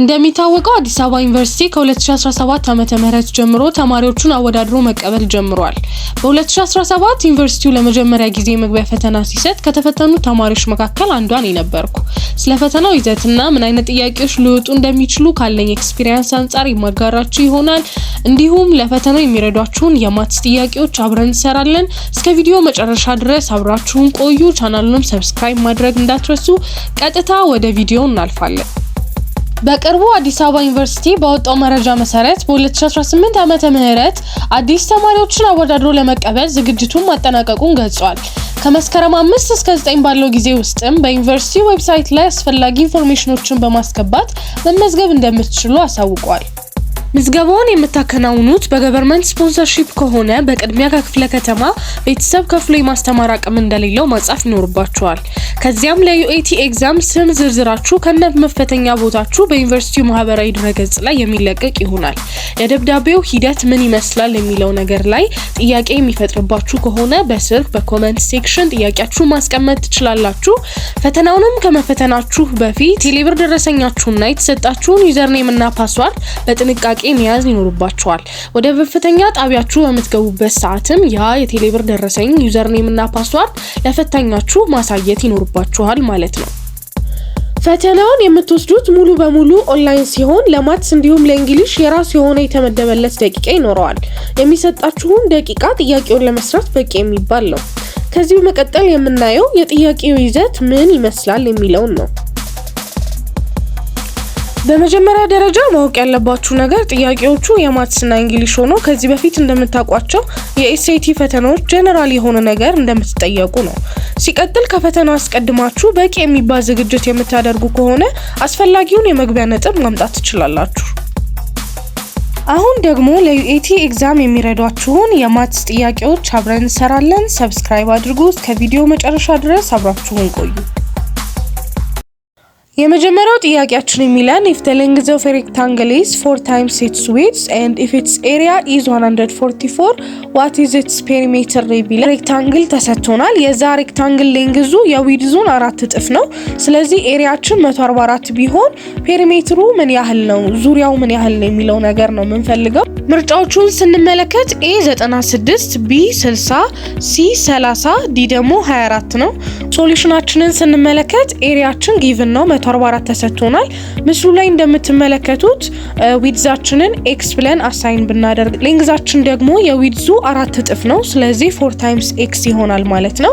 እንደሚታወቀው አዲስ አበባ ዩኒቨርሲቲ ከ2017 ዓ.ም ጀምሮ ተማሪዎቹን አወዳድሮ መቀበል ጀምሯል። በ2017 ዩኒቨርሲቲው ለመጀመሪያ ጊዜ የመግቢያ ፈተና ሲሰጥ ከተፈተኑ ተማሪዎች መካከል አንዷ እኔ ነበርኩ። ስለ ፈተናው ይዘትና ምን አይነት ጥያቄዎች ሊወጡ እንደሚችሉ ካለኝ experience አንጻር የማጋራችሁ ይሆናል። እንዲሁም ለፈተናው የሚረዷችሁን የ maths ጥያቄዎች አብረን እንሰራለን። እስከ ቪዲዮ መጨረሻ ድረስ አብራችሁን ቆዩ። ቻናሉንም subscribe ማድረግ እንዳትረሱ። ቀጥታ ወደ ቪዲዮ እናልፋለን። በቅርቡ አዲስ አበባ ዩኒቨርሲቲ ባወጣው መረጃ መሰረት በ2018 ዓመተ ምህረት አዲስ ተማሪዎችን አወዳድሮ ለመቀበል ዝግጅቱን ማጠናቀቁን ገልጿል። ከመስከረም 5 እስከ 9 ባለው ጊዜ ውስጥም በዩኒቨርሲቲ website ላይ አስፈላጊ information ኦችን በማስገባት መመዝገብ እንደምትችሉ አሳውቋል። ምዝገባውን የምታከናውኑት በ government sponsorship ከሆነ በቅድሚያ ከክፍለ ከተማ ቤተሰብ ከፍሎ የማስተማር አቅም እንደሌለው መጻፍ ይኖርባችኋል። ከዚያም ለ UAT exam ስም ዝርዝራችሁ ከነ መፈተኛ ቦታችሁ በዩኒቨርሲቲው ማህበራዊ ድረገጽ ላይ የሚለቀቅ ይሆናል። የደብዳቤው ሂደት ምን ይመስላል የሚለው ነገር ላይ ጥያቄ የሚፈጥርባችሁ ከሆነ በስልክ በ comment section ጥያቄያችሁን ማስቀመጥ ትችላላችሁ። ፈተናውንም ከመፈተናችሁ በፊት ቴሌብር ደረሰኛችሁና የተሰጣችሁን username እና password በጥንቃቄ መያዝ ይኖርባችኋል። ወደ መፈተኛ ጣቢያችሁ በምትገቡበት ሰዓትም ያ የቴሌብር ደረሰኝ፣ username እና password ለፈታኛችሁ ማሳየት ይኖርባችኋል ማለት ነው። ፈተናውን የምትወስዱት ሙሉ በሙሉ ኦንላይን ሲሆን ለ maths እንዲሁም ለ English የራሱ የሆነ የተመደበለት ደቂቃ ይኖረዋል። የሚሰጣችሁም ደቂቃ ጥያቄውን ለመስራት በቂ የሚባል ነው። ከዚህ በመቀጠል የምናየው የጥያቄው ይዘት ምን ይመስላል የሚለውን ነው። በመጀመሪያ ደረጃ ማወቅ ያለባችሁ ነገር ጥያቄዎቹ የ maths ና English ሆኖ ከዚህ በፊት እንደምታውቋቸው የ SAT ፈተናዎች ጀነራል የሆነ ነገር እንደምትጠየቁ ነው። ሲቀጥል ከፈተናው አስቀድማችሁ በቂ የሚባል ዝግጅት የምታደርጉ ከሆነ አስፈላጊውን የመግቢያ ነጥብ ማምጣት ትችላላችሁ። አሁን ደግሞ ለ UAT exam የሚረዷችሁን የ maths ጥያቄዎች አብረን እንሰራለን። Subscribe አድርጉ። እስከ ቪዲዮ መጨረሻ ድረስ አብራችሁን ቆዩ። የመጀመሪያው ጥያቄያችን የሚለን if the length of a rectangle is 4 times its width and if its area is 144, what is its perimeter የሚለን rectangle ተሰጥቶናል። የዛ rectangle length ኡ የ width ኡን አራት እጥፍ ነው። ስለዚህ area ኣችን 144 ቢሆን perimeter ኡ ምን ያህል ነው፣ ዙሪያው ምን ያህል ነው የሚለው ነገር ነው የምንፈልገው። ምርጫዎቹን ስንመለከት A 96፣ B 60፣ C 30፣ D ደግሞ 24 ነው። Solution ኣችንን ስንመለከት area ኣችን given ነው፣ 144 ተሰጥቶናል። ምስሉ ላይ እንደምትመለከቱት width ኣችንን x ብለን assign ብናደርግ length ኣችን ደግሞ የ width ኡ አራት እጥፍ ነው። ስለዚህ four times x ይሆናል ማለት ነው።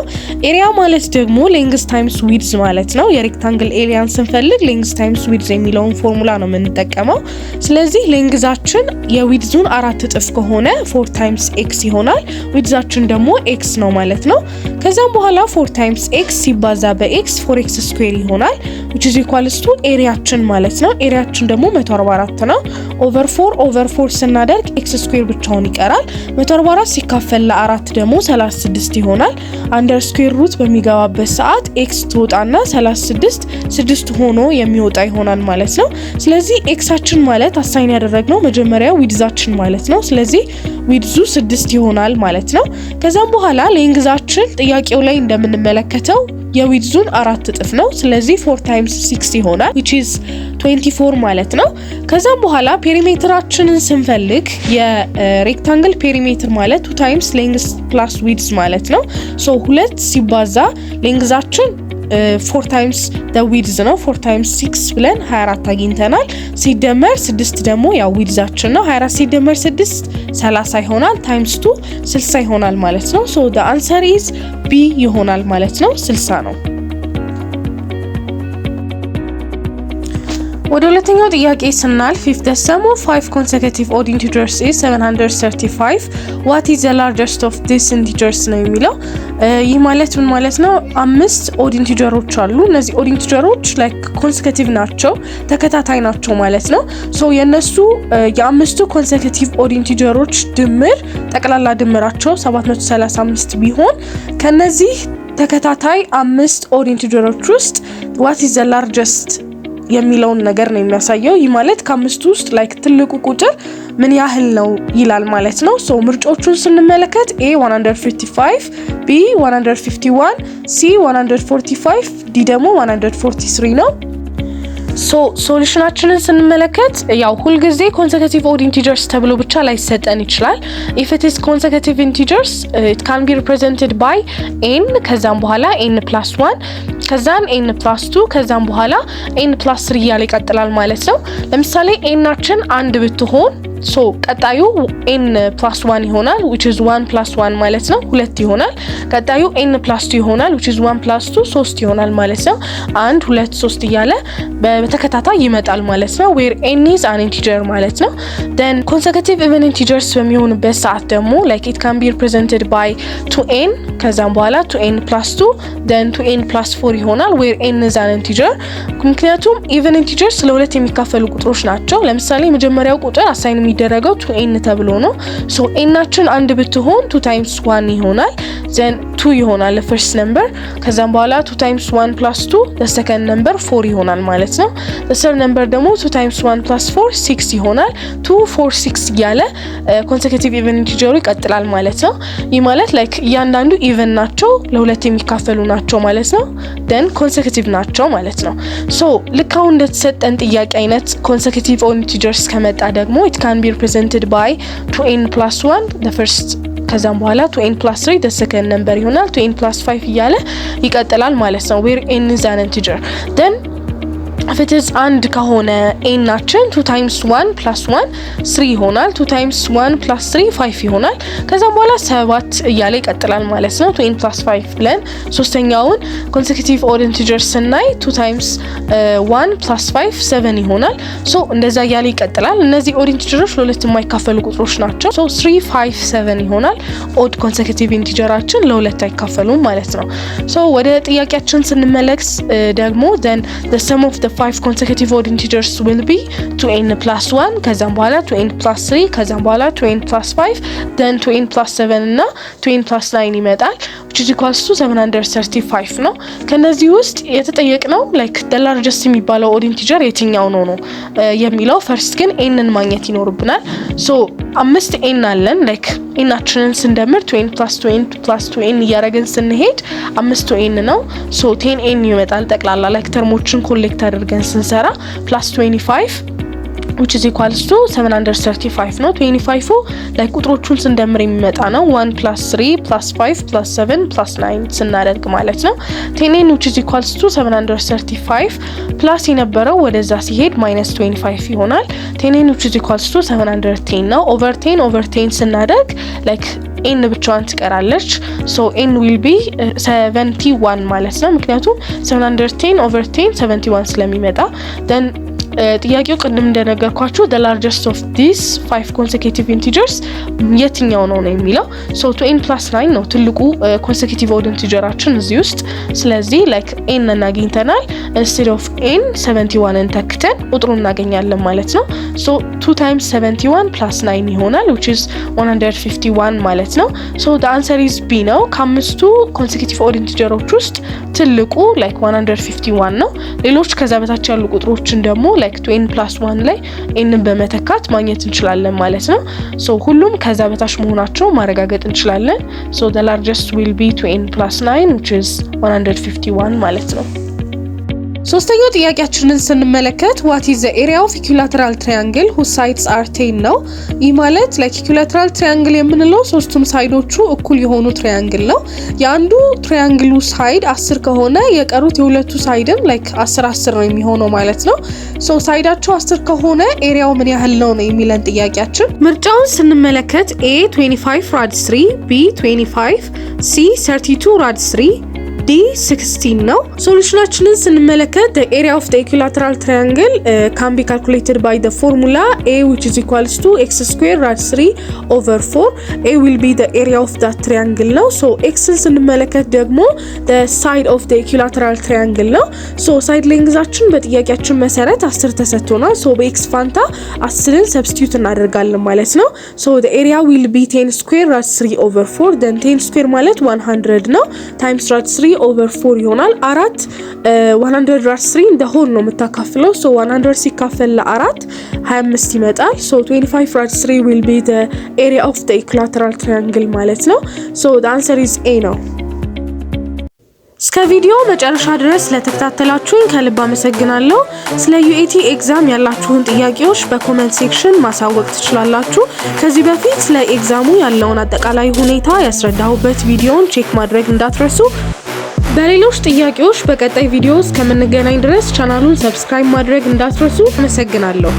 Area ማለት ደግሞ length times width ማለት ነው። የ rectangle area ን ስንፈልግ length times width የሚለውን ፎርሙላ ነው የምንጠቀመው። ስለዚህ length ኣችን የ width ኡን አራት እጥፍ ከሆነ four times x ይሆናል። Width ኣችን ደግሞ x ነው ማለት ነው። ከዛም በኋላ four times x ሲባዛ በ x four x square ይሆናል፣ which is equals to area ኣችን ማለት ነው። Area ኣችን ደግሞ 144 ነው። Over 4 over 4 ስናደርግ x square ብቻውን ይቀራል። 144 ሲካፈል ለአራት ደግሞ 36 ይሆናል። Under square root በሚገባበት ሰዓት x ትወጣና 36 ስድስት ሆኖ የሚወጣ ይሆናል ማለት ነው። ስለዚህ x ኣችን ማለት assign ያደረግነው መጀመሪያ width ኣችን ማለት ነው። ስለዚህ width ኡ ስድስት ይሆናል ማለት ነው። ከዛም በኋላ length ኣችን ጥያቄው ላይ እንደምንመለከተው የ width ኡን አራት እጥፍ ነው። ስለዚህ four times six ይሆናል፣ which is 24 ማለት ነው። ከዛም በኋላ perimeter ኣችንን ስንፈልግ የ rectangle perimeter ማለት two times length plus width ማለት ነው። So ሁለት ሲባዛ length ኣችን four times the width ነው። Four times six ብለን 24 አግኝተናል። ሲደመር ስድስት ደግሞ ያው width ኣችን ነው። 24 ሲደመር ስድስት 30 ይሆናል። Times two 60 ይሆናል ማለት ነው። So the answer is B ይሆናል ማለት ነው። 60 ነው። ወደ ሁለተኛው ጥያቄ ስናልፍ if the sum of 5 consecutive odd integers is 735, what is the largest of these integers ነው የሚለው። ይህ ማለት ምን ማለት ነው? አምስት odd integer ኦች አሉ። እነዚህ odd integer ኦች like consecutive ናቸው፣ ተከታታይ ናቸው ማለት ነው። So የነሱ የአምስቱ consecutive odd integer ኦች ድምር፣ ጠቅላላ ድምራቸው 735 ቢሆን ከነዚህ ተከታታይ አምስት odd integer ኦች ውስጥ what is the largest የሚለውን ነገር ነው የሚያሳየው። ይህ ማለት ከአምስቱ ውስጥ like ትልቁ ቁጥር ምን ያህል ነው ይላል ማለት ነው። So ምርጫዎቹን ስንመለከት A 155፣ B 151፣ C 145፣ D ደግሞ 143 ነው። So solution ኣችንን ስንመለከት ያው ሁልጊዜ consecutive odd integers ተብሎ ብቻ ላይሰጠን ይችላል። If it is consecutive integers, it can be represented by n፣ ከዛም በኋላ n plus one፣ ከዛን n plus two፣ ከዛም በኋላ n plus three እያለ ይቀጥላል ማለት ነው። ለምሳሌ n ኣችን አንድ ብትሆን so ቀጣዩ n plus one ይሆናል፣ which is one plus one ማለት ነው፣ ሁለት ይሆናል። ቀጣዩ n plus two ይሆናል፣ which is one plus two ሶስት ይሆናል ማለት ነው። አንድ፣ ሁለት፣ ሶስት እያለ በተከታታይ ይመጣል ማለት ነው። Where n is an integer ማለት ነው። Then consecutive even integers በሚሆንበት ሰዓት ደግሞ like it can be represented by two n፣ ከዛም በኋላ two n plus two፣ then two n plus four ይሆናል፣ where n is an integer። ምክንያቱም even integers ለሁለት የሚካፈሉ ቁጥሮች ናቸው። ለምሳሌ የመጀመሪያው ቁጥር assign የሚደረገው two n ተብሎ ነው። So n ኣችን አንድ ብትሆን two times one ይሆናል፣ then two ይሆናል first number። ከዛም በኋላ two times one plus two second number four ይሆናል ማለት ነው። Third number ደግሞ two times one plus four six ይሆናል። Two, four, six እያለ consecutive even integer ኡ ይቀጥላል ማለት ነው። ይህ ማለት like እያንዳንዱ even ናቸው፣ ለሁለት የሚካፈሉ ናቸው ማለት ነው። Then consecutive ናቸው ማለት ነው። So ልክ አሁን እንደተሰጠን ጥያቄ አይነት consecutive odd integers ከመጣ ደግሞ it can be represented by two n plus one first፣ ከዛም በኋላ two n plus three second number ይሆናል። Two n plus five እያለ ይቀጥላል ማለት ነው። Where n is an integer. Then if it is አንድ ከሆነ n ኣችን two times one plus one three ይሆናል። Two times one plus three five ይሆናል። ከዛም በኋላ ሰባት እያለ ይቀጥላል ማለት ነው። Two n plus five ብለን ሶስተኛውን consecutive odd integer ስናይ two times one plus five seven ይሆናል። So እንደዛ እያለ ይቀጥላል። እነዚህ odd integer ኦች ለሁለት የማይካፈሉ ቁጥሮች ናቸው። So three, five, seven ይሆናል። Odd consecutive integer ኣችን ለሁለት አይካፈሉም ማለት ነው። So ወደ ጥያቄያችን ስንመለስ ደግሞ then the sum of the five consecutive odd integers will be 2n plus 1፣ ከዛም በኋላ 2n plus 3፣ ከዛም በኋላ 2n plus 5፣ then 2n plus 7 እና 2n plus 9 ይመጣል፣ which is equals to 735 ነው። ከነዚህ ውስጥ የተጠየቅነው like the largest የሚባለው odd integer የትኛው ነው ነው የሚለው። First ግን n ን ማግኘት ይኖርብናል። So አምስት n አለን። Like n ኣችንን ስንደምር two n plus two n plus two n እያደረግን ስንሄድ አምስት n ነው። So 10 n ይመጣል ጠቅላላ like term ኦችን collect አድርገን ስንሰራ plus 25, which is equals to 735 ነው። 25 like ቁጥሮቹን ስንደምር የሚመጣ ነው። 1 plus 3 plus 5 plus 7 plus 9 ስናደርግ ማለት ነው። 10 n which is equals to 735፣ plus የነበረው ወደዛ ሲሄድ minus 25 ይሆናል። 10 n which is equals to 710 ነው። Over 10 over 10 ስናደርግ like n ብቻዋን ትቀራለች። So n will be 71 ማለት ነው። ምክንያቱም 710 over 10 71 ስለሚመጣ። Then ጥያቄው ቅድም እንደነገርኳችሁ the largest of these five consecutive integers የትኛው ነው ነው የሚለው። So two n plus nine ነው ትልቁ consecutive odd integer ኣችን እዚህ ውስጥ። ስለዚህ like n እናግኝተናል። Instead of n 71ን ተክተን ቁጥሩን እናገኛለን ማለት ነው። So 2 times 71 plus 9 ይሆናል፣ which is 151 ማለት ነው። So the answer is B ነው። ከአምስቱ consecutive odd integer ኦች ውስጥ ትልቁ like 151 ነው። ሌሎች ከዛ በታች ያሉ ቁጥሮችን ደግሞ like two n plus one ላይ n ን በመተካት ማግኘት እንችላለን ማለት ነው። So ሁሉም ከዛ በታች መሆናቸው ማረጋገጥ እንችላለን። So the largest will be two n plus 9, which is 151 ማለት ነው። ሶስተኛው ጥያቄያችንን ስንመለከት what is the area of equilateral triangle whose sides are 10 ነው። ይህ ማለት like equilateral triangle የምንለው ሶስቱም side ኦቹ እኩል የሆኑ triangle ነው። የአንዱ triangle ኡ side 10 ከሆነ የቀሩት የሁለቱ side ም like 10 10 ነው የሚሆነው ማለት ነው። So side ኣቸው 10 ከሆነ area ው ምን ያህል ነው ነው የሚለን ጥያቄያችን። ምርጫውን ስንመለከት A 25 rad 3፣ B 25፣ C 32 rad 3፣ D 16 ነው። Solution ኣችንን ስንመለከት the area of the equilateral triangle can be calculated by the formula A, which is equals to x square rad 3 over 4. A will be the area of that triangle ነው። So x ን ስንመለከት ደግሞ the side of the equilateral triangle ነው። So side length ኣችን በጥያቄያችን መሰረት 10 ተሰጥቶናል። So በ x ፋንታ 10ን substitute እናደርጋለን ማለት ነው። So the area will be 10 square rad 3 over 4. Then 10 square ማለት 100 ነው፣ times rad 3 over 4 ይሆናል። አራት 100 rad 3 እንደ whole ነው የምታካፍለው። So 100 ሲካፈል ለአራት 25 ይመጣል። So 25 rad 3 will be the area of the equilateral triangle ማለት ነው። So the answer is A ነው። እስከ ቪዲዮ መጨረሻ ድረስ ለተከታተላችሁኝ ከልብ አመሰግናለሁ። ስለ UAT exam ያላችሁን ጥያቄዎች በ comment section ማሳወቅ ትችላላችሁ። ከዚህ በፊት ስለ exam ኡ ያለውን አጠቃላይ ሁኔታ ያስረዳሁበት ቪዲዮን check ማድረግ እንዳትረሱ። በሌሎች ጥያቄዎች በቀጣይ ቪዲዮ እስከምንገናኝ ድረስ ቻናሉን subscribe ማድረግ እንዳትረሱ። አመሰግናለሁ።